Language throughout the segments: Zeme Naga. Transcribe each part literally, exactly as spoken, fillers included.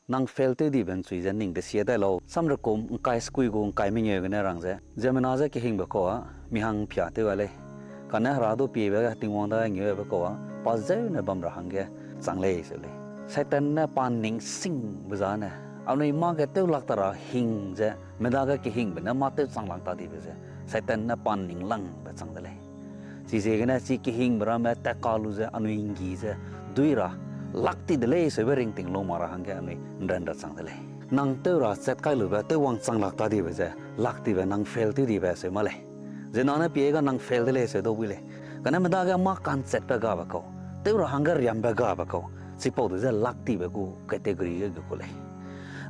Nang fail tew dibe ’nchui ze ning desia dai lau. Samrekum ’ngkai sekui gu ’ngkai mengeu gene rang ze, ziemmena je kehingbe kau â mi hang pia tew gai lei. Kane Hera du piebe Tingwang dage ngeube kau â pa zeu ne bam ra hangge chang lei seu lei. Satan ne pa ning singbe zane, anui mâ ge tew lak ta ra hing ze, medage kehingbe ne mâ tew chang lak ta dibe ze, Satan ne pa ning langbe chang de lei. Chiziegene chi kehingbe ramme tat ka lu ze anui ’nggi ze dui ra lak ti de lei seube ringting lu mak ra hangge anui ’nran ra chang de lei. Nang tew ra chat kai lube tew wangchang lak ta dibe ze lak tibe nang fail tew dibe seu mâ lei. Ziemmena ne pie ga nang fail de lei seu dau bui lei. Kane medage mâ ka'nchatbe gabe kau, tew ra hangge riambe gabe kau, chipau de ze lak tibe gu category ge gu ku lei.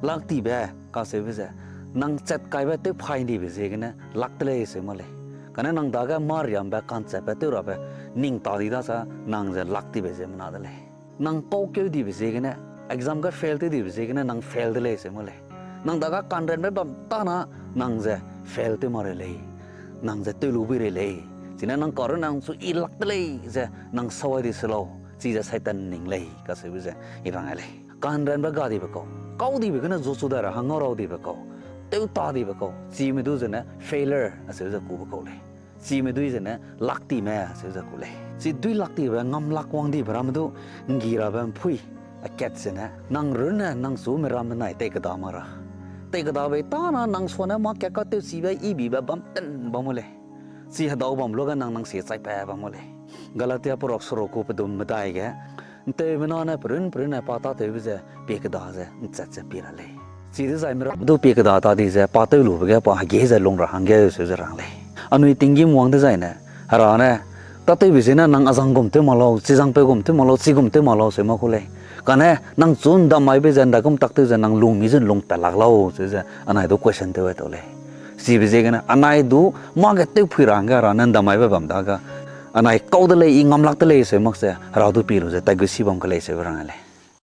Lak tibe kaseube ze, nang chat kaibe tew phai ’ndibe ziegene lak de lei seu mâ lei. Kane nang dage mâ riambe ka'nchatbe tew rabe ning ta di da sa nang ze lak tibe ziemmena de lei. Nang kaukeu dibe ziegene, exam ge fail tew dibe ziegene nang fail de lei seu mâ lei. Nang dage ka'nranbe bam tâne nang ze fail tew mak rei lei. Nang ze tew lu bui rei lei. Chine nang karunne nang chu i lak de lei ze nang sawai di se lau. Chize Satan ning lei kaseube ze i rang ai lei. Ka'nranbe ga dibe kau, kau dibe gene zuchu dai ra hang ngau rau dibe kau, tew ta dibe kau, chime du zene failure aseu ze kube kau lei. Chime dui zene lak time aseu ze ku lei. Chi dui lak tibe ngam lak wang dibe ramme du ’nggi rabe ’mpui akat zene, nang runne nang chu miramme nai tei keda mak ra. Tei keda bei tâne nang suane mâ kat katewchibe i bibe bam ten bam mu lei. Chi hedau bam luage nang nang sie chaipa bam mu lei. Galatia perok seruk gu pedum medai ge, ’nteumena ne perun perunne pa tâtewbe ze pie keda ze ’nchat ze pie ra lei. Chidezai miramme du pie keda ta di ze pa tew lube ge pa hege ze lung ra hangge seu ze rang lei. Anui tinggîm wang dezaine, Hera ne, tâtewbe ziegene nang azang gum tew mak lau, chizangpeu gum tew mak lau, chigum tew mak lau seu mâ ku lei. Kane nang chu ’ndamaibe ze ’ndaigum tak tew ze nang lungmi zun lungpat lak lau seu ze anai du question tew ai tau lei. Chibe ziegene anai du mâ ge tewphui ra hangge Hera ne ’ndamaibe bam dage, anai kau de lei, i ngam lak de lei seu mak ze Hera du pie lu ze taigui si bam ke lei seube rang ai lei.